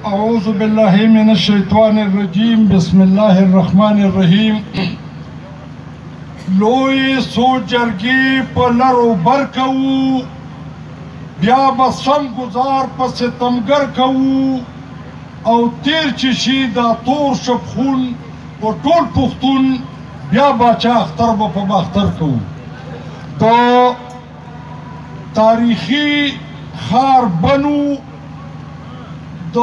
اعوذ بالله من الشیطان الرجیم، بسم الله الرحمن الرحیم. لوی څو جرګې په لر او بر کوو، بیا به سم ګزار په ستمګر کوو، او تیر چې شي دا تور شپخون په ټول پښتون، بیا باچا اختر به په باختر کوو. د تاریخي ښار بنو د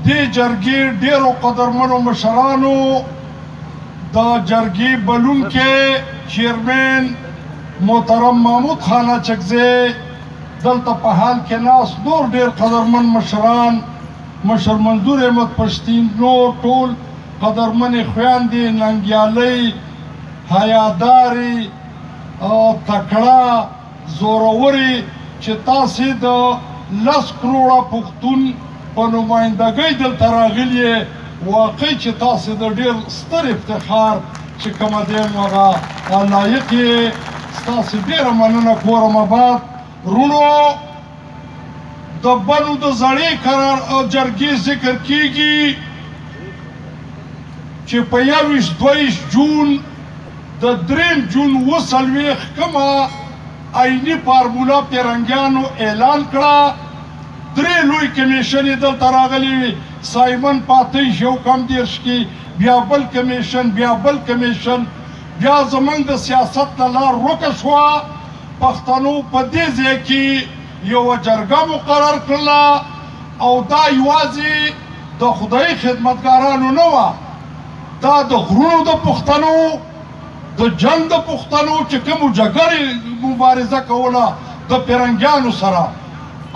دې جرګې ډېرو قدرمنو مشرانو، د جرګې بلونکی چیرمین محترم محمود خان اچکزی، دلته په حال کې ناست نور ډېر قدرمن مشران، مشر منظور احمد پښتین، نور ټول قدرمنې خویندې، ننګیالۍ، حیادارې، تکړه زورورې، چې تاسې د 10 کروړه پښتون په نمایندګۍ دلته راغلي یې، واقعي چې تاسې د ډېر ستر افتخار چې کومه دی نو هغه لایق یې. ستاسې ډېره مننه. کورم آباد. وروڼو، د بنو د زړې قرار جرګې ذکر کیږي چې په 21 22 جون د 3 جون 47 کومه آئیني فارموله پیرنګیانو اعلان کړه، 3 لوی کمیشن یې دلته راغلي وي، سایمن په 28 یو کم 30 کې، بیا بل کمیشن، بیا بل کمیشن، بیا زمونږ د سیاست له لار ورکه شوه. پښتنو په دې ځای کې یوه جرګه مقرر کړله، او دا یوازې د خدایي خدمتګارانو نه وه، دا د غرونو د پښتنو، د جنګ د پښتنو چې کومو جګړې مبارزه کوله د پیرنګیانو سره،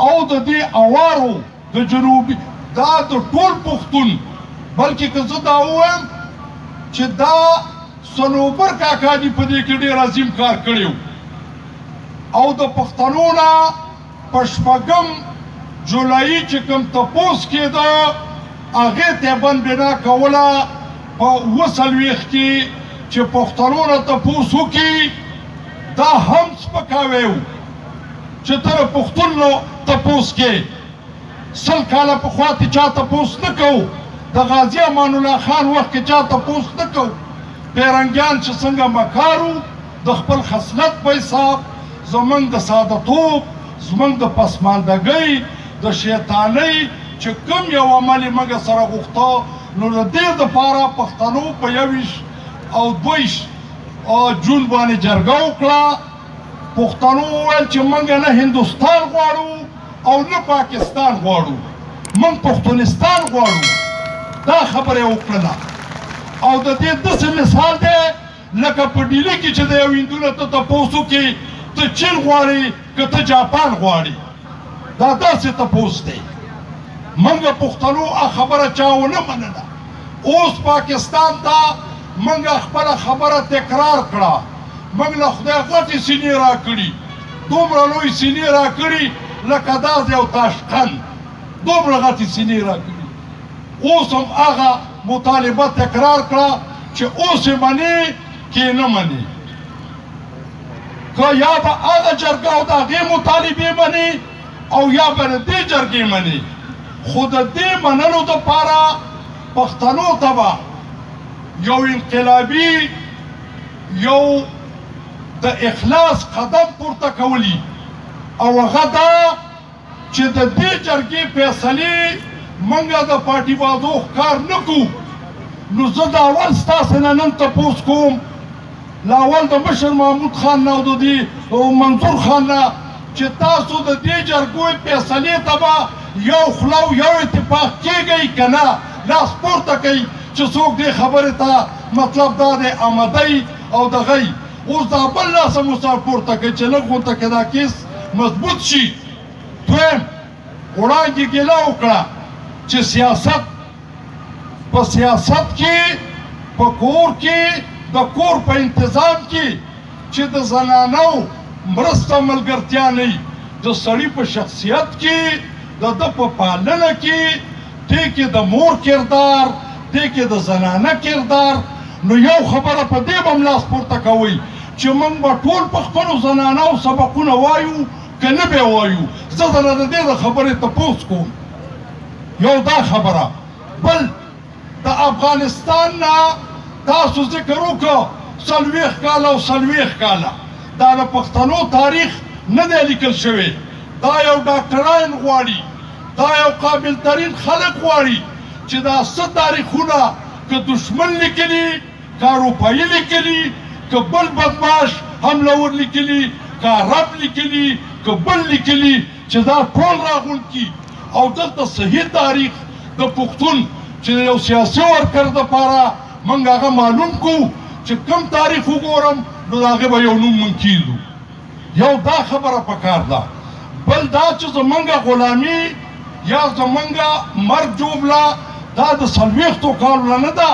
او د دې اوارو د جنوبي، دا د ټول پښتون، بلکې که زه دا ووایم چې دا صنوبر کاکا دي په دې کې ډېر عظیم کار کړی، او د پښتنو نه په 6 جولای چې کوم تپوس کېده هغې ته بند بنا کوله په 47 کې چې پښتنو نه تپوس وکړي، دا هم سپکاوی و چې ته د پښتون نه تپوس کې. 100 کاله پخوا ته چا تپوس نه کوو، د غازي امان الله خان وخت کې چا تپوس نه کوو. پیرنګیان چې څنګه مکارو د خپل خصلت په حساب، زمونږ د سادهتوب، زمونږ د پسماندګۍ، د شیطانۍ چې کوم یو عمل یې موږ سره غوښته، نو د دې دپاره پښتنو په 21 او 22 جون باندې جرګه وکړه. پښتنو وویل چې موږ نه هندوستان غواړو او نه پاکستان غواړو، موږ پښتونستان غواړو. دا خبره یې وکړله. او د دې داسې مثال دی لکه په ډیلي کې چې د یو هندو نه ته تپوس وکړې، ته چین غواړې که ته جاپان غواړې، دا داسې تپوس دی. موږ پښتنو هغه خبره چا ونه منله. اوس پاکستان ته موږ خپله خبره تکرار کړه، موږ له خدای غټې سینې راکړي، دومره لوی سینې راکړي لکه دا ځای او تاشقند، دومره غټې سینې راکړي. اوس هم هغه مطالبه تکرار کړه چې اوس یې منې کې نه منې، که یا به هغه جرګه او د هغې مطالبې منې او یا به د دې جرګې منې. خو د دې منلو دپاره پښتنو ته به یو انقلابي، یو د اخلاص قدم پورته کولی، او هغه دا چې د دې جرګې فیصلې موږ د پارټي بازو ښکار نه کړو. نو زه د اول ستاسې نه نن تپوس کوم، له اول د مشر محمود خان نه او د دې منظور خان نه، چې تاسو د دې جرګو فیصلې ته به یو خوله او یو اتفاق کېږئ که نه؟ لاس پورته کوئ چې څوک دې خبرې ته مطلب دا دی آمدی او دغی. اوس دا بل لاس هم ورسره پورته کوئ چې لږ غونته کې دا کیس مضبوط شي. دویم، وړاندې ګیله وکړه چې سیاست په سیاست کې، په کور کې، د کور په انتظام کې چې د زنانو مرسته ملګرتیا نه وي، د سړي په شخصیت کې، د ده په پالنه کې، دې کې د مور کردار، دې کې د زنانه کردار. نو یو خبره په دې به هم لاس پورته کوئ چې موږ به ټول په خپلو زنانو سبقونه وایو که نه به وایو. زه درنه د دې د خبرې تپوس کوم. یو دا خبره. بل د افغانستان نه تاسو ذکر وکړو 40 کاله او 40 کاله، دا د پښتنو تاریخ نه دی لیکل شوی. دا یو ډاکټران غواړي، دا یو قابل ترین خلک غواړي چې دا څه تاریخونه که دشمن لیکلي، که اروپایي لیکلي، که بل بدماش حمله ور لیکلي، که عرب لیکلي، که بل لیکلي، چې دا ټول راغونډ کړي او دلته صحیح تاریخ د پښتون چې یو سیاسي ورکر دپاره موږ هغه معلوم کړو، چې کوم تاریخ وګورم نو د هغې به یو نوم موږ کېږدو. یو دا خبره پکار ده. بل دا چې زمونږ غلامي یا زمونږ مرګ جوبله دا د 40 کالو نه ده،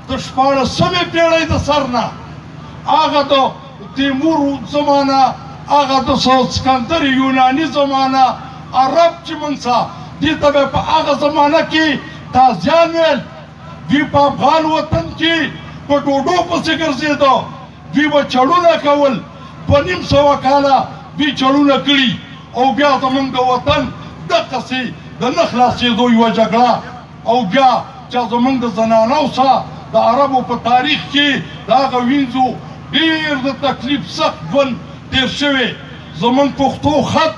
د 16مې پېړۍ د سر نه، هغه د تیمور زمانه، هغه د سکندر یوناني زمانه، عرب چې موږ سره دې ته به په هغه زمانه کې تازیان ویل. دوی په افغان وطن کې په ډوډو پسې ګرځېده، دوی به چړونه کول، 250 کاله دوی چړونه کړي او بیا زمونږ د وطن دقسې د نه خلاصېدو یوه جګړه، او بیا چې زمونږ د زنانو سره د عربو په تاریخ کې د هغه وینځو ډېر د تکلیف سخت ژوند تېر شوی. زمونږ پښتو خط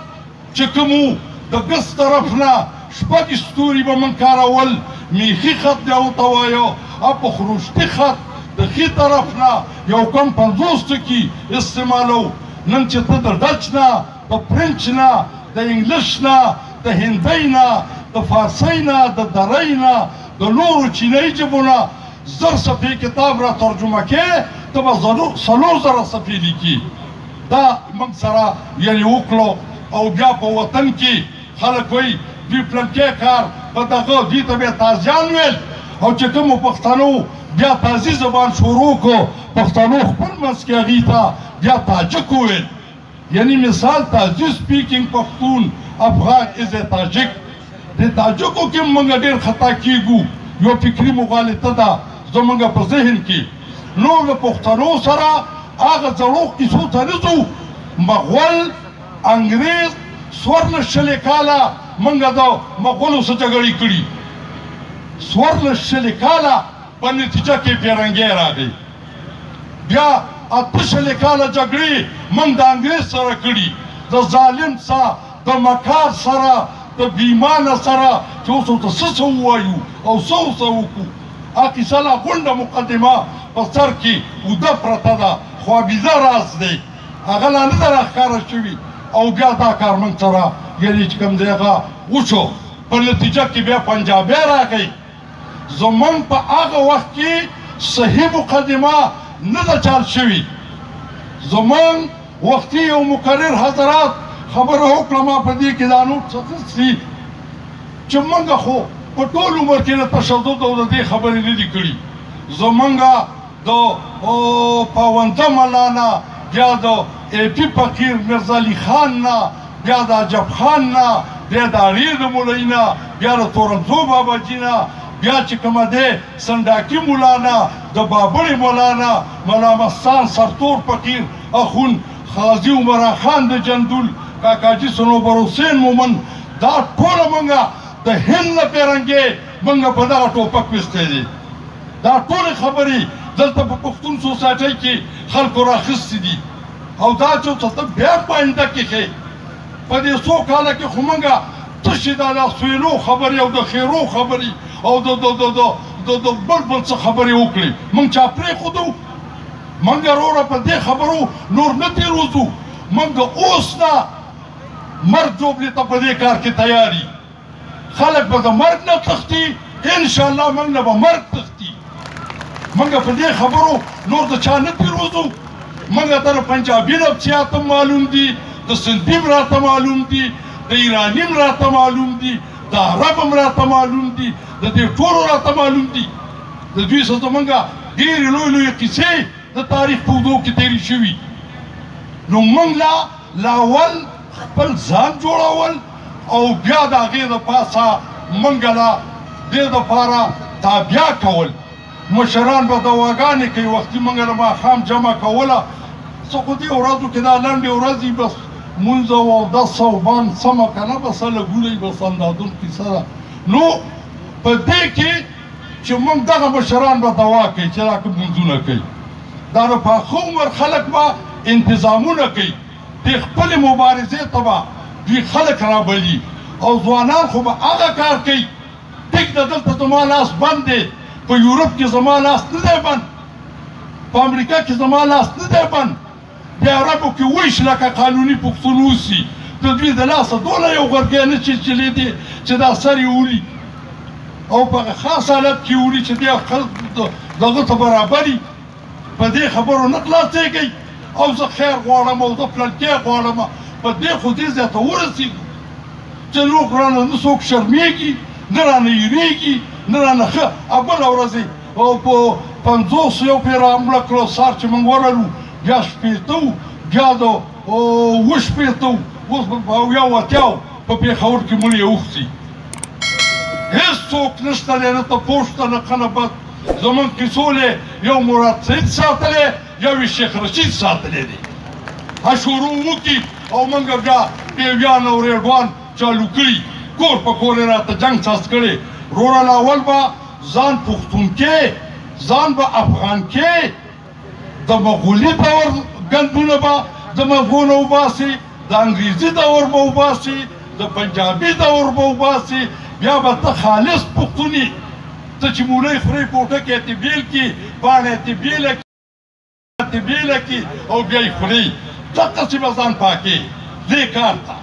چې کوم و د ګس طرف نه 6 ستوري به موږ کارول، میخي خط دی ورته وایو، او په خروشتي خط د ښي طرف نه یو کم 50 ټکي استعمالو. نن چې ته د ډچ نه، د فرنچ نه، د انګلش نه، د هندۍ نه، د فارسۍ نه، د درۍ نه، د نورو چینایي ژبو نه 1000 صفحې کتاب را ترجمه کې، ته به 4000 صفحې لیکي. دا موږ سره یعنې وکړو. او بیا په وطن کې خلک وایي دوی پلنکی کار په دغه، دوی ته بیا تازیان ویل. او چې کومو پښتنو بیا تازي زبان شروع کړو، پښتنو خپل منځ کې هغوی ته بیا تاجک وویل. یعنی مثال تازي سپیکینګ پښتون افغان از تاجک. د تاجکو کې موږ ډېر خطا کیږو، یو فکري مغالطه ده زموږ په ذهن کې. نو له پښتنو سره هغه زړو کیسو ته نه ځو. مغول، انګرېز 14 کاله موږ د مغولو سره جګړې کړي، 14 کاله په نتیجه کې پیرنګی راغی. بیا 8 کاله جګړې موږ د انګرېز سره کړي، د ظالم سره، د مکار سره، د بېایمانه سره، چې اوس ورته څه څه ووایو او څه ورسره وکړو. هغه کیسه لا غونډه مقدمه په سر کې اوده پرته ده، خوابیده راز دی، هغه لا نه ده راښکاره شوي. او بیا دا کار موږ سره یعنې چې کوم دی هغه وشو. په نتیجه کې بیا پنجابی راغی. زمونږ په هغه وخت کې صحیح مقدمه نه ده چال شوي. زمونږ وختي یو مقرر حضرات خبره وکړه، ما په دې کې دا نور څه اخیستي چې موږ خو په ټول عمر کې د تشدد او د دې خبرې نه دي کړي. زمونږ د پاونده ملا نه، بیا د ایپي فقیر میرزا علي خان نه، بیا د عجب خان نه، بیا د اړې د مولوي نه، بیا د تورنزو باباجي نه، بیا چې کومه دی سنډاکي مولا نه، د بابړې مولا نه، ملا مستان سرتور فقیر اخون، قاضي عمرا خان د جندول، کاکاجي صنوبر حسین مومن، دا ټوله مونږه د هند نه پیرنګې مونږ په دغه ټوپک ویستی دی. دا ټولې خبرې دلته په پښتون سوسایټۍ کې خلکو راخیستې دي. او دا چې ته بیا په آینده کې ښې په دې څو کاله کې خو مونږه تشې دا د سویلو خبرې او د خیرو خبرې او د د د د د د بل بل څه خبرې وکړې، مونږ چا پرېښودو؟ مونږ وروره په دې خبرو نور نه تېروځو. مونږ اوس نه مرګ جوبلې ته په دې کار کې تیار یو. خلک به د مرګ نه تښتي، انشاءالله مونږ نه به مرګ تښتي. مونږ په دې خبرو نور د چا نه تېروځو. مونږ ته د پنجابي نفسیات هم معلوم دي، د سندي هم راته معلوم دي، د ایراني هم راته معلوم دي، د عرب هم راته معلوم دي، د دې ټولو راته معلوم دي. د دوی څخه زمونږ ډېرې لوی لوی قیصې د تاریخ په اوږدو کې تېرې شوي. نو مونږ لا لاول خپل ځان جوړول او بیا د هغې د پاسه مونږ لا دې دپاره تابیا کول. مشران به دواګانې کوي، وختي مونږ له ماښام جمع کوله. څه خو دې ورځو کې دا لنډې ورځې بس مونځ او اودس او بانګ سمه که نه، بس لګولې بس اندادون کیسه ده. نو په دې کې چې موږ دغه مشران به دوا کوي چې دا کوم لمونځونه کوي، دا د پاخه عمر خلک به انتظامونه کوي، دې خپلې مبارزې ته به دوی خلک رابلي، او ځوانان خو به هغه کار کوي. ټیک ده، دلته زما لاس بند دی، په یورپ کې زما لاس نه دی بند، په امریکا کې زما لاس نه دی بند، د عربو کې 22 لکه قانوني پښتون اوسي، د دوی د لاسه دونه یو غرګی نه چې چلېدی چې دا سر یې ولي، او په هغه خاص حالت کې ولي چې دی دغه ته برابري. په دې خبرو نه خلاصېږئ، او زه خیر غواړم او زه پلنکی غواړم، په دې خو دې ځای ته ورسېږو چې نور رانه نه څوک شرمېږي، نه رانه یېرېږي، نه رانه ښه. بله ورځ یې په 50 یو پرې رامړه کړو، سهار چې موږ ورغلو بیا 60 وو، بیا د 67 وو، اوس په 80 وو، په پېښور کې مړي اوښتي. هېڅ څوک نشته دی، نه تپوس شته نه ښه نه بد. زموږ کیسو له یو مراد سعید ساتلی، یو یې شیخ رشید ساتلی دی. شروع وکړي او موږ بیا پیویان او ریډوان چالو کړي، کور په کور یې راته جنګ ساز کړی. وروره له اول به ځان پښتون کې، ځان به افغان کې، د مغولي دور ګندونه به د مغولو وباسي، د انګریزي دور به وباسي، د پنجابي دور به وباسي، بیا به ته خالص پښتون یې. ته چې مولۍ خورې پوټکی ترې بېل کړي، پاڼه یې ترې بېله کړي او بیا یې خورې، دقسې به ځان پاکې دې کار ته.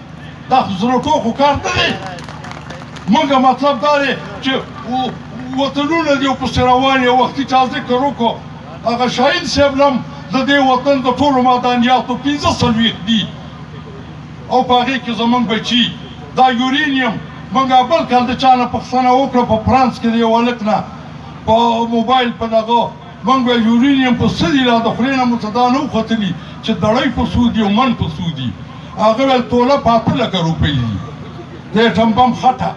دا خو زړه ټوکو کار نه دی. موږ مطلب دا دی چې وطنونه دې پسې روان یو وختي چا ذکر وکړو، هغه شاهین صاحب لم د دې وطن د ټولو معدنیاتو 45 دي، او په هغې کې زموږ بچي دا یورینیم. موږ بل کال د چا نه پوښتنه وکړه په فرانس کې د یو هلک نه په موبایل په دغه، موږ ویل یورینیم په څه دي، لا د خولې نه مو څه دا نه وو ختلي چې دړۍ په څو دي او من په څو دي. هغه ویل توله په 8 لکه روپۍ دي. د اټم بم خټه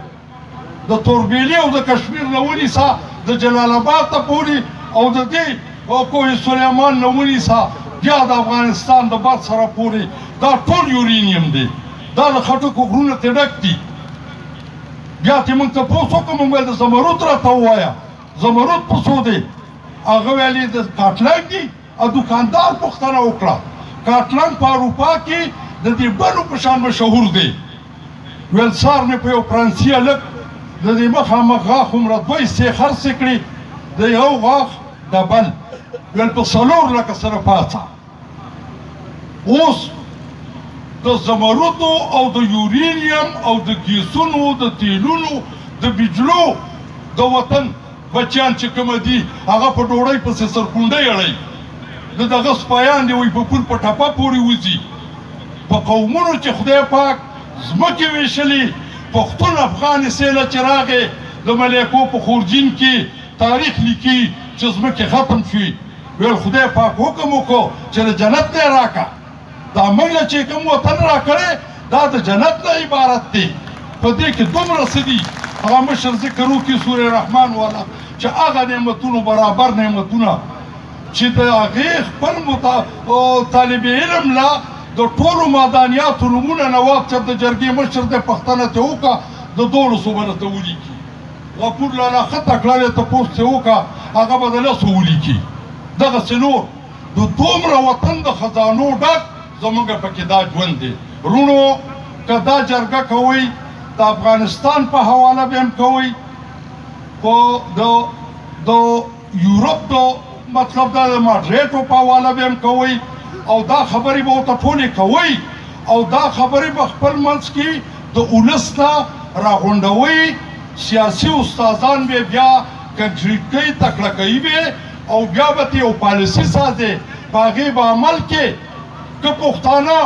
د توربیلې او د کشمیر نه ونیسه د جلال آباد ته پورې، او د دې کوه سلیمان نه ونیسه بیا د افغانستان د بر سره پورې، دا ټول یورینیم دی. دا د خټکو غرونه ترې ډک دي. بیا ترې موږ تپوس وکړو، موږ ویل د زمرد راته ووایه، زمرد په څو دی؟ هغه ویل یې د کاټلنګ دي. او دوکاندار پوښتنه وکړه، کاټلنګ په اروپا کې د دې بنو په شان مشهور دی. ویل سهار مې په یو فرانسي هلک د دې مخامخ غاښ هومره 2 حصې خرڅې کړې، د یو غاښ ډبل، ویل په 4 لکه سره پاڅه. اوس د زمردو او د یورینیم او د ګیسونو د تیلونو د بجلو د وطن بچیان چې کومه دي هغه په ډوډۍ پسې سرکونډۍ اړوي، د دغه سپایان دي وایي په پول په ټپه پورې وځي. په قومونو چې خدای پاک ځمکې ویشلې، پښتون افغان سیله چې راغی د ملیکو په خورجین کې تاریخ لیکي چې ځمکې ختم شوې، ویل خدای پاک حکم وکړو چې د جنت نه یې راکړه، دا موږ له چې کوم وطن راکړی دا د جنت نه عبارت دی. په دې کې دومره څه دي. هغه مشر ذکر وکړي سورې رحمان والا چې هغه نعمتونو برابر نعمتونه چې د هغې خپل طالب علم لا د ټولو معدنیاتو نومونه نواب صاحب د جرګې مشر دی، پښتنه ترې وکړه د 12 به راته ولیکي. غفور لالا ښه تکړه دی، تپوس ترې وکړه هغه به د 10 ولیکي. دغسې نور د دومره وطن د خزانو ډک زمونږ پکې دا ژوند دی. وروڼو که دا جرګه کوئ د افغانستان په حواله به هم کوئ، په د یورپ د مطلب دا د ماډریټو په حواله به هم کوئ، او دا خبرې به ورته ټولې کوئ، او دا خبرې به خپل منځ کې د ولس نه راغونډوئ. سیاسي استادان به بیا کنکریټ کوي، تکړه کوي به، او بیا به ترې یو پالیسي سازې، په هغې به عمل کې. که پښتانه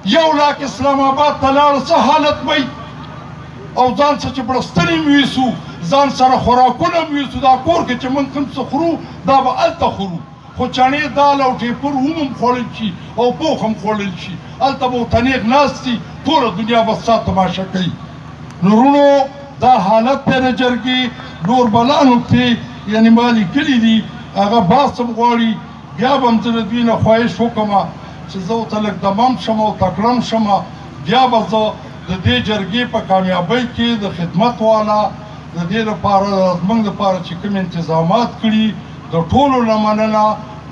1 لاک اسلام آباد ته لاړ څه حالت به وي؟ او ځان څه چې بړستنې هم ویسو، ځان سره خوراکونه هم ویسو، دا کور کې چې موږ کوم څه خورو دا به هلته خورو، خو چڼې دال او ټیپر هم خوړل شي او پوخ هم خوړل شي، هلته به ورته نېغ ناست دي، ټوله دنیا به ستا تماشه کوي. نو وروڼو دا حالت دی د جرګې. نور بلا نکتې یعنې ما لیکلي دي، هغه بحث هم غواړي. بیا به هم زه د دوی نه خواهش وکړم چې زه ورته لږ دمم شم او تکړم شم، بیا به زه د دې جرګې په کامیابۍ کې د خدمت والا د دې لپاره زمونږ لپاره چې کوم انتظامات کړي د ټولو نه مننه.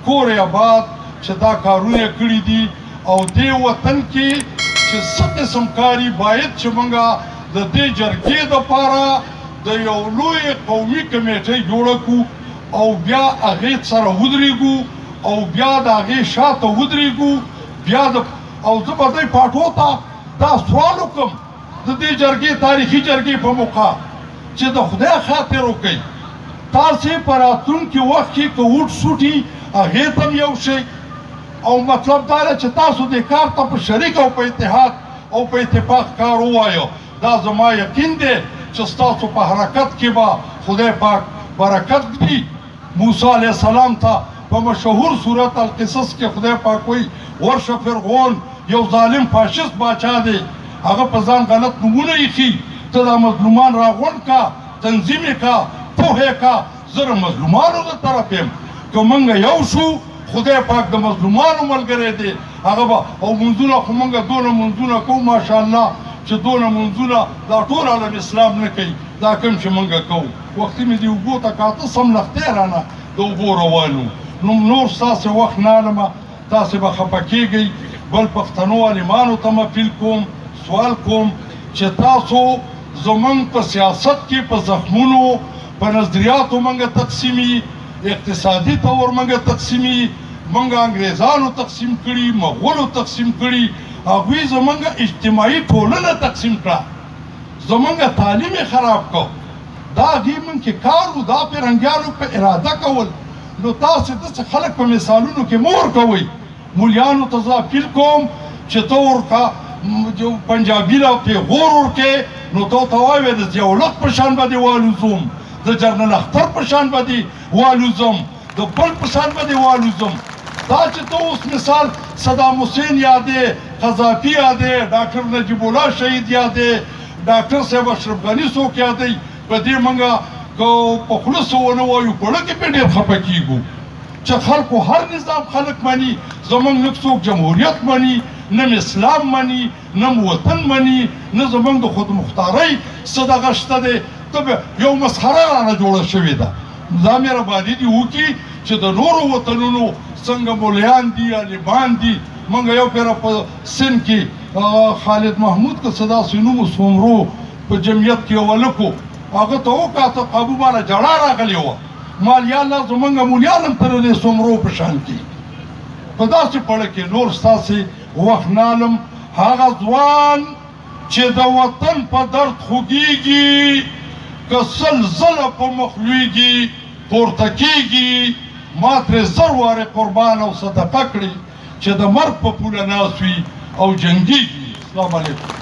کور یې اباد چې دا کارونه یې کړي دي. او دې وطن کې چې څه قسم کاري باید چې مونږ د دې جرګې دپاره د یو لوی قومي کمیټۍ جوړه کړو او بیا هغې سره ودرېږو او بیا د هغې شاته ودرېږو بیا د او زه به دی پاټو ته دا سوال وکړم د دې جرګې تاریخي جرګې په موقع چې د خدای خاطر وکړئ، تاسې په راتلونکي وخت کې که وټ سوټي هغې ته هم یو شئ، او مطلب دا دی چې تاسو دې کار ته په شریک او په اتحاد او په اتفاق کار ووایو. دا زما یقین دی چې ستاسو په حرکت کې به خدای پاک برکت ږدي. موسی علیه السلام ته په مشهور صورت القصص کې خدای پاک وایي ورشه فرعون یو ظالم فاشست باچا دی، هغه په ځان غلط نومونه ایښي، ته دا مظلومان راغونډ کا، تنظیم یې کا، پوه یې کا، زه د مظلومانو د طرف یم، که موږ یو شو خدای پاک د مظلومانو ملګری دی. هغه به او منځونه خو موږ دونه منځونه کوو ماشاءالله چې دونه منځونه دا ټول عالم اسلام نه کوي، دا کوم چې موږ کوو. وختي مې دې اوبو ته کاته سم لښتی رانه د اوبو روان وو. نو نور ستاسې وخت نه علمه، تاسې به خفه کېږئ. بل پښتنو عالمانو ته م اپیل کوم، سوال کوم چې تاسو زمونږ په سیاست کې په زخمونو په نظریاتو موږ تقسیمي، اقتصادي طور موږ تقسیمي، موږ انګریزانو تقسیم کړي، مغولو تقسیم کړي، هغوی زمونږ اجتماعي ټولنه تقسیم کړه، زمونږ تعلیم یې خراب کړ، دا هغې موږ کې کار و، دا پیرنګیانو په اراده کول. نو تاسې داسې خلک په مثالونو کې مه ورکوئ. مولیانو ته زه اپیل کوم چې ته ورکه پنجابي له پیغور ورکې، نو ته ورته وایې د ضیاءالحق په شان به دې والوزوم، د جنرال اختر په شان به دې والوزم، د بل په شان به دې والوزم. دا چې ته اوس مثال صدام حسین یادې، قذافي یادې، ډاکټر نجیب الله شهید یادې، ډاکټر صاحب اشرف غني څوک یادوي، په دې موږ که په خوله څه ونه وایو په زړه کې پرې ډېر خفه کېږو چې خلکو هر نظام خلک مني، زمونږ نه څوک جمهوریت مني، نه اسلام مني، نه وطن مني، نه زمونږ د خودمختارۍ څه دغه شته دی. ته به یو مسخره رانه جوړه شوې ده. دا مهرباني دې وکړي چې د نورو وطنونو څنګه مولیان دي، عالمان دي. موږ یو پېره په سن کې خالد محمود که څه داسې نوم و، سومرو په جمعیت کې یو هلک و، هغه ته وکاته قابو ماله ژړا راغلې وه، مال یا الله زمونږ مولیان هم تر دې سومرو په شان کې په داسې پړه کې. نور ستاسې وخت نه علم. هغه ځوان چې د وطن په درد خوږېږي، که 100 ځله په مخ لوېږي پورته کېږي، ما ترې 1000 وارې قربان او صدقه کړې چې د مرګ په پوله ناست وي او جنګېږي. السلام علیکم.